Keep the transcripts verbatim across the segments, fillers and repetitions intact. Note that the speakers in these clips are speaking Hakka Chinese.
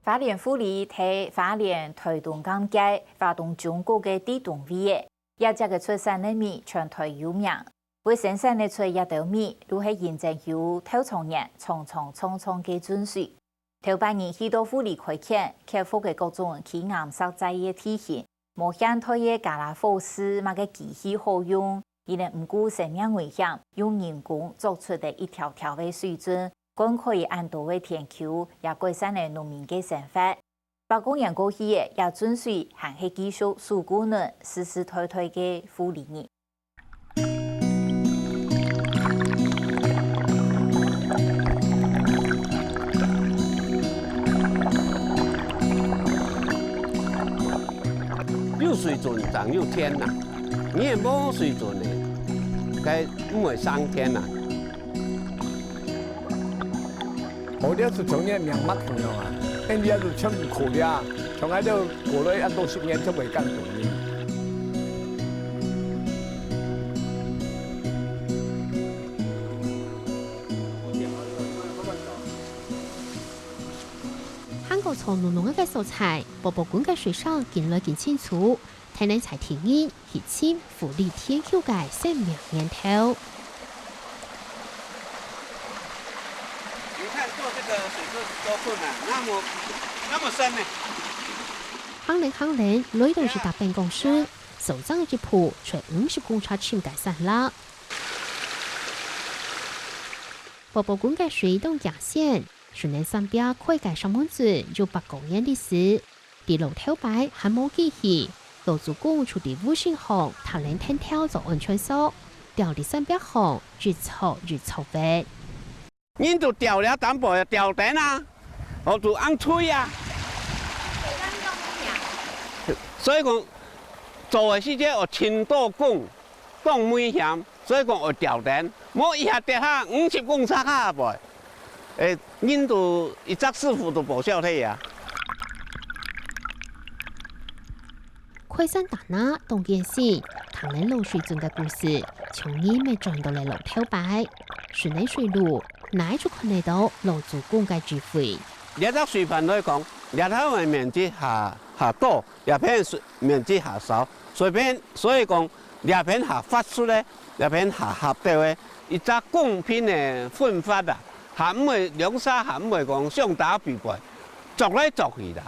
花蓮富里在花蓮臺東間界，花東縱谷个地中位仔，這隻个出產个米全臺有名。會生產得出這兜米，就係因為有頭長年長長長長个圳水。頭擺人去到富里開墾，克服个各種奇岩石災个地形，無現代个加拉火勢麼个機器好用，佢等毋顧生命危險，用人工鑿出个一條條个水圳，灌溉恁多个田坵，也改善了農民个生活。百過年過去了，這圳水還係繼續守護等世世代代个富里人。 有水圳正有田啊，你若無水圳呢，該毋會生田啊。哦，這就像你个命脈共樣啊，恁樣就全部靠這，從來就過了恁多十年，全部會感動你。 行過草濃濃个所在，寶寶滾个水聲緊來緊清楚，聽等在地人去尋富里田坵个生命源頭。你看做這個水圳多困難，那麼，那麼深呢。行等行等，來到一搭辦公室，所長一步，在五十公尺深个山落。 寶寶滾个水當驚險，雖然山壁開个石門圳有百過年歷史，在老頭擺還無記起，老祖公就在屋身項搭等藤條做安全索，吊在山壁項，一鑿一鑿挖。人就吊了淡薄，吊等啊，我就恁推啊。所以講，做个時節，我盡多工，當危險。 所以講愛吊等，無一下跌下五十公尺下背，誒，人都一隻師傅都無少忒啊。開山打林當艱辛，聽等老水圳个故事，從人乜轉到來老頭擺，順等水路，哪就看得到老祖公个智慧。這隻水盤來講，這頭个面積較，較多，這片水面積較少，所以變，所以講 這片較闊出个，這片較狹兜个，一隻公平个分法啊，還毋會兩儕，還毋會講相打比賽，鑿來鑿去啦。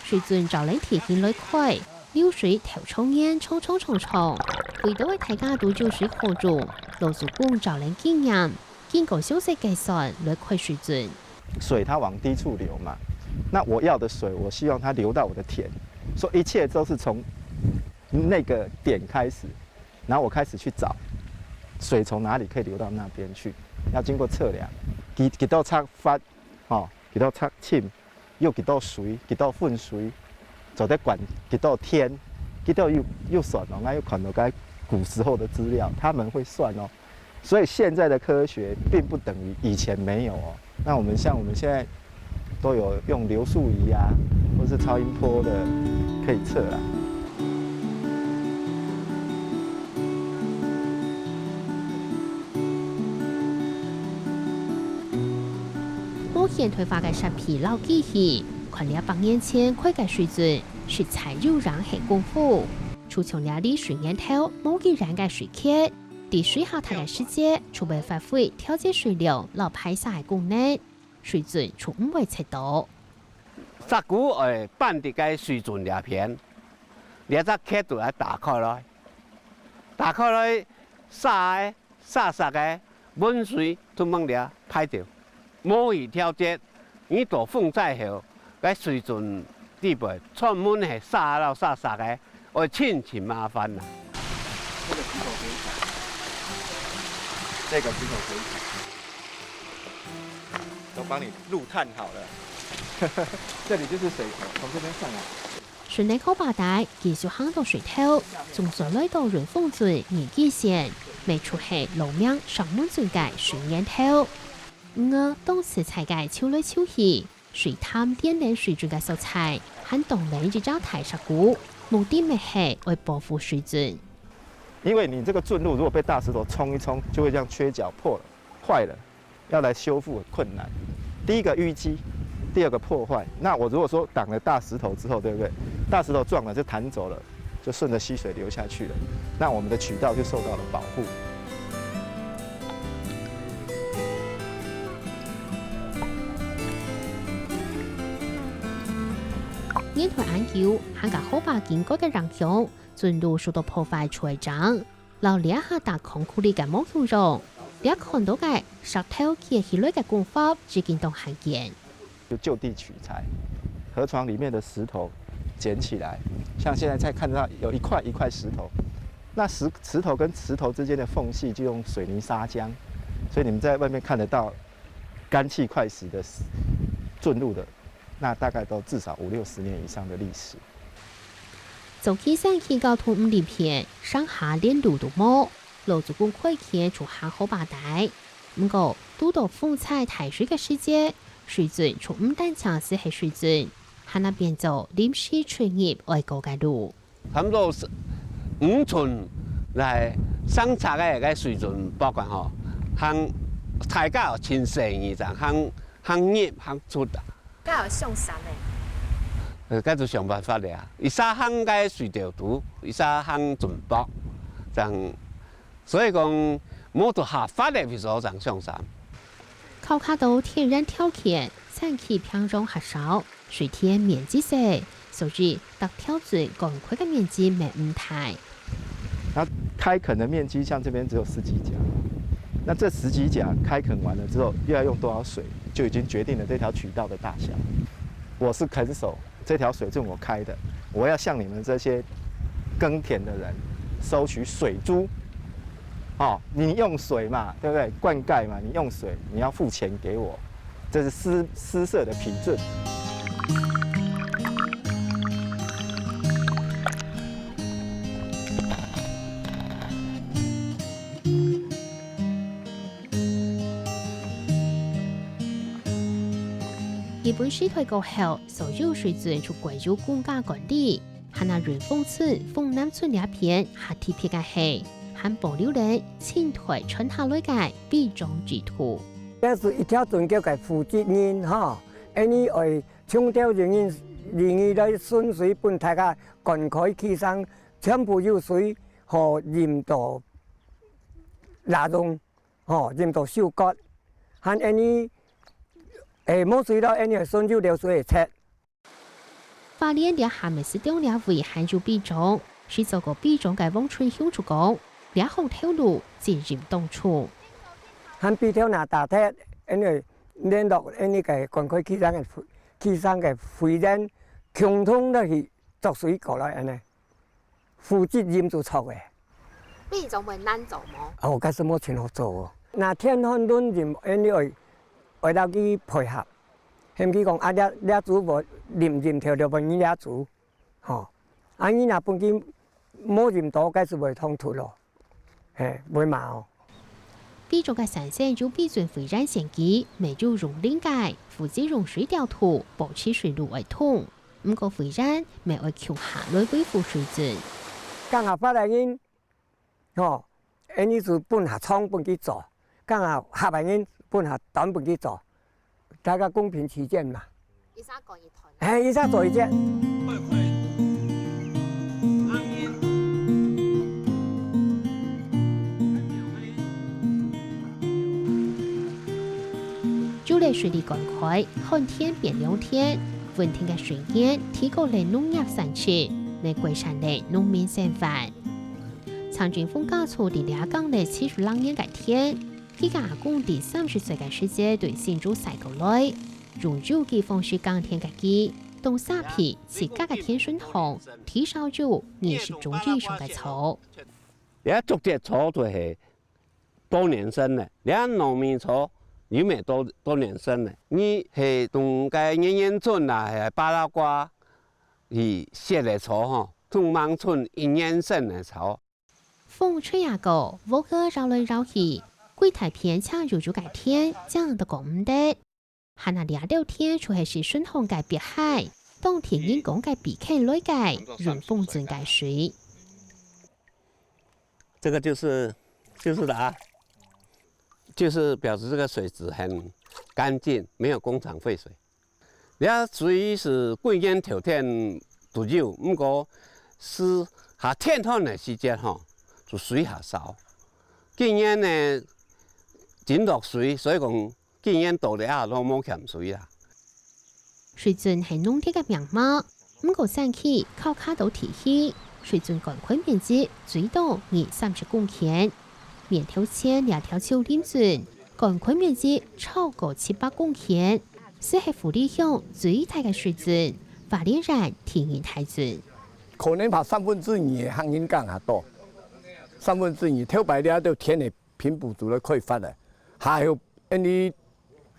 水圳照等地形來開，流水頭長年長長長長，為到个大家都有水好用，老祖公照等經驗，經過詳細計算來開水圳。水它往低處流嘛，那我要的水，我希望它流到我的田，所以一切都是從 那個點開始，然後我開始去找水從哪裡可以流到那邊去，要經過測量，幾，幾多尺闊，吼，幾多尺深，又幾多水，幾多分水，做得管幾多天，幾多又，又算哦，那又看到該古時候的資料，他們會算哦。 所以現在的科學並不等於以前沒有哦。那我們像我們現在都有用流速儀啊，或是超音波的可以測啊。無現代化个設備摎機器，看這百年前開个水圳，實在有影係功夫。就像這裡水源頭無幾遠个水缺， 在水下大个時節，就會發揮調節水流摎排沙个功能，水圳就毋會塞到。石牯愛搬在該水圳這片，這隻缺就愛打開來，打開來，沙个、沙石个、汶水都吂這排走。 無去調節，你到風災後，該水圳底背專門係沙摎沙沙个，愛尋尋麻煩啦。這個石頭可以踩，這個石頭可以踩，都幫你錄炭好了。這裡就是水頭，從這邊上來。 順等河壩底，繼續行到水頭，總算來到潤豐圳二期線，乜就係老名石門圳个水源頭。魚仔當自在个泅來泅去，水潭連等水圳个所在，還當等一隻大石牯，目的乜係愛保護水圳。因為你這個圳路如果被大石頭沖一沖，就會這樣缺角破了、壞了。 要來修復很困難。第一個淤積，第二个破坏，那我如果说挡了大石头之后，对不对？大石头撞了就弹走了，就顺着溪水流下去了，那我们的渠道就受到了保护。年代恁久，還過河壩經過个影響，圳路受到破壞出來整，摎這下搭concrete个無共樣。這看到个石頭建起來个工法，至今當罕見。就就地取材，河床里面的石头捡起来，像现在在看到有一块一块石头，那石石头跟石头之间的缝隙就用水泥砂浆，所以你们在外面看得到干气块石的圳路的，那大概都至少五六十年以上的历史。早期山區交通毋利便，上下連路都無，老祖公開墾就行河壩底。毋過，堵到風颱大水个時節，水圳就毋單淨係水圳，還會變做臨時出入愛過个路。差毋多係五寸來上尺个个水圳駁啊吼，行大家真細義正行行入行出啊。 該愛想啥呢？呃，該就想辦法了啊！一下行个水道肚，一下行圳駁，正所以講，無就合法个位所正想啥。考慮到天然條件，山區平常較少，水田面積細，所以逐條圳灌溉个面積乜毋大。那開墾的面積像這邊只有十幾甲，那這十幾甲開墾完了之後，又要用多少水，就已經決定了這條渠道的大小。我是墾手，這條水圳我開的，我要向你們這些耕田的人收取水租。哦，你用水嘛，對不對？灌溉嘛，你用水，你要付錢給我，這是施施捨的憑證。 日本時代過後，所有水圳就歸由公家管理，還有運豐村、豐南村這片較特別个係，還保留了清代傳下來个壆庄制度。這係一條圳腳个負責人吼，恁呢愛從頭人人人來巡水分大家灌溉起生，全部有水好飲到罅用。 吼，飲到收割，還恁呢，誒，無水了，恁呢順手流水會切。花蓮這下乜係當這位還有壆庄，係做過壆庄个黃春雄就講，這項頭路經營當出。還壆頭若打忒，恁呢聯絡恁呢个灌溉起生个起生个會員，共同落去捉水過來恁呢。 負責任就著个。比以前會難做無？哦，該係無真好做哦。若天寒輪任，恁呢愛愛落去配合，喊佢講啊，這這組無任任頭就分你這組，吼。啊，你若分佢無任到，該係會衝突咯，嘿，會罵哦。 壆庄个山勢有壆圳會員選舉，乜有用林个，負責用水調度，保持水路會通。毋過會員乜愛共下來維護水圳。講下發个人，吼，恁呢就分下長分佢做，講下合个人分下短分佢做，大家公平起見嘛。 一儕割一段。哎，一儕做一節。有了水利灌溉，旱田變良田，穩定个水源提高了農業產值，乜改善了農民生活。陳俊峰家族佇這耕了七十零年个田，佢个阿公佇三十歲个時節對新竹徙過來。 用有機方式耕田个佢，當沙皮自家个田脣項，至少有二十種以上个草。這竹節草就係多年生个，這糯米草又乜多多年生个。你係從該年年春啊，係巴拉瓜去歇个草吼，通常春一年生个草。風吹啊過，屋下搖來搖去，幾大片青油油个田，正都講毋得。 還有這兜田就係係順風个碧海，當地人講个避坑來个，用風陣个水。這個就是就是答案，就是表示這個水質很乾淨，沒有工廠廢水。這水係幾年頭天都有，毋過係下天旱个時節吼，就水下少。今年呢，真落水，所以講今年到這下都無欠水啦。 水圳係農田个命脈，毋過山區較較多地區，水圳乾坤面積最多二三十公頃。面頭前這條樹林圳，乾坤面積超過七百公頃，斯係富里鄉最大个水圳，花蓮縣第二大圳。可能怕三分之二个客人耕下多，三分之二頭擺這兜田个平埔族來開發个，還有因為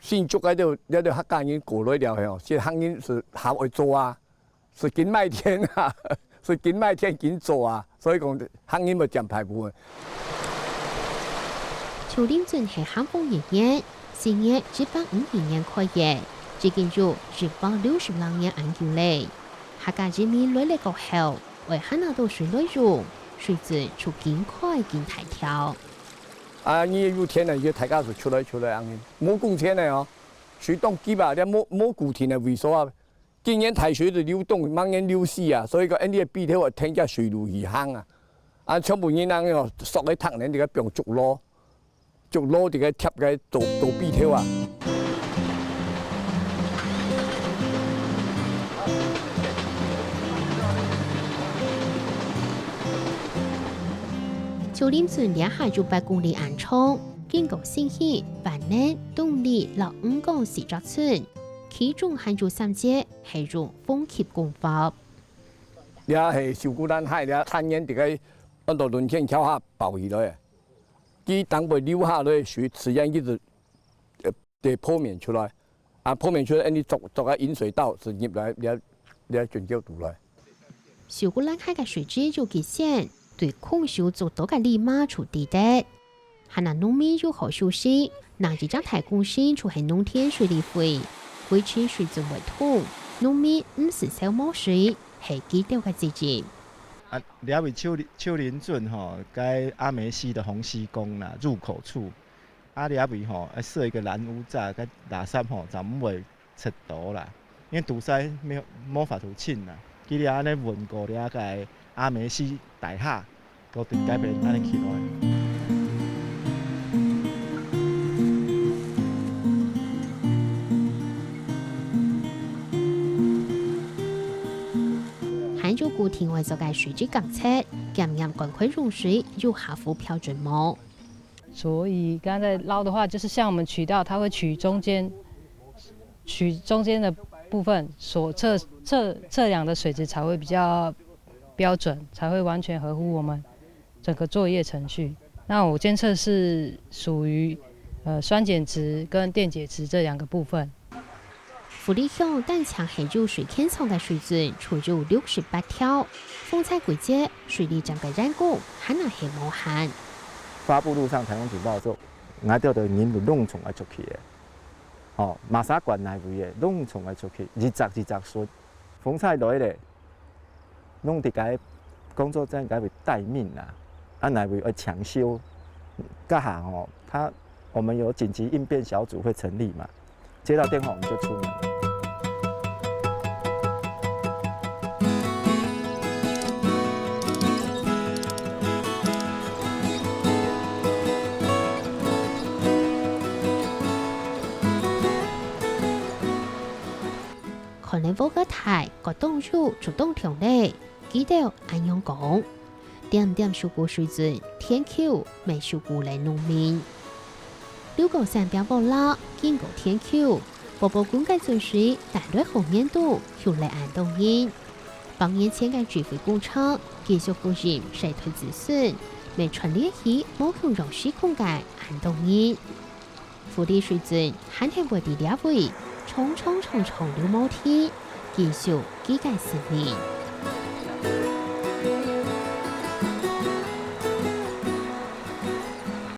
新竹該兜，該兜客家人過來了後，這客人係還愛做啊，係緊賣田啊，係緊賣田緊做啊，所以講客人會佔大部分。樹林圳係咸豐一年，西元一百五十年開个，至今有一百六十零年恁久咧。客家移民來了過後，為還拿到水來用，水圳就緊開緊大條。 啊，你有田个，就大家就出來出來恁樣，無固定个哦。水當急啊，這無無固定个位所啊。今年大水就流東，明年流西啊，所以講，恁樣个陂頭啊，跈該水路去行啊。啊，全部人恁樣哦，索个桶，恁樣个放竹籮，竹籮這个貼个做做陂頭啊。 樹林圳這下有八公里恁長，經過新興、萬年、東里摎五股四隻圳，其中還有三節係用風吸工法。這係秀姑巒溪，這田園這个安到崙天橋下包起來个，佢當會流下來个水，自然佢就，呃， 對，坡面出來，啊，坡面出來，恁樣做做个引水道係入來這這圳口肚來。秀姑巒溪个水質有極淺，對空手做到个泥馬就抵得。還拿農民有好休息，拿一隻大工程就係農田水利費，維持水圳會通，農民毋使愁無水，係佢兜个責任。啊，這位秀秀林圳吼，該阿梅溪的洪溪溝啦，入口處。 啊，這位吼，愛設一个攔污柵，該垃圾吼，就毋會出到啦。因為堵塞無無法度清啦。佢這恁樣運過這个阿梅溪大下，都對該邊恁樣起來。還有固定愛做个水質監測，檢驗乾坤用水有合乎標準無。 所以剛剛在撈的話，就是像我們取到，它會取中間，取中間的部分，所測測測量的水質才會比較標準，才會完全合乎我們整個作業程序。那我監測是屬於呃酸鹼值跟電解質這兩個部分。 富里鄉單淨係有水塹場个水圳就有六十八條，風災季節，水利站个員工還係無閒。發布路上颱風警報个時候，𠊎兜个人就攏總愛出去个。吼，麼儕管哪位个，攏總愛出去，一隻一隻巡。風災來咧， 攏佇該工作站該位待命啊，啊哪位愛搶修，該下吼，他我們有緊急應變小組會成立嘛，接到電話我們就出門。 看來屋下大，該當有就當暢咧，佢兜恁樣講。點點秀姑水圳，田坵乜秀姑个農民。流過山壁屋啦，經過田坵，波波滾个圳水，帶來好年度，有來恁多人。百年前个聚會工程，繼續復興社區子孫，乜串聯起無共樣時空个恁多人。 富里水圳還係會在這位長長長長流無停，繼續幾个十年。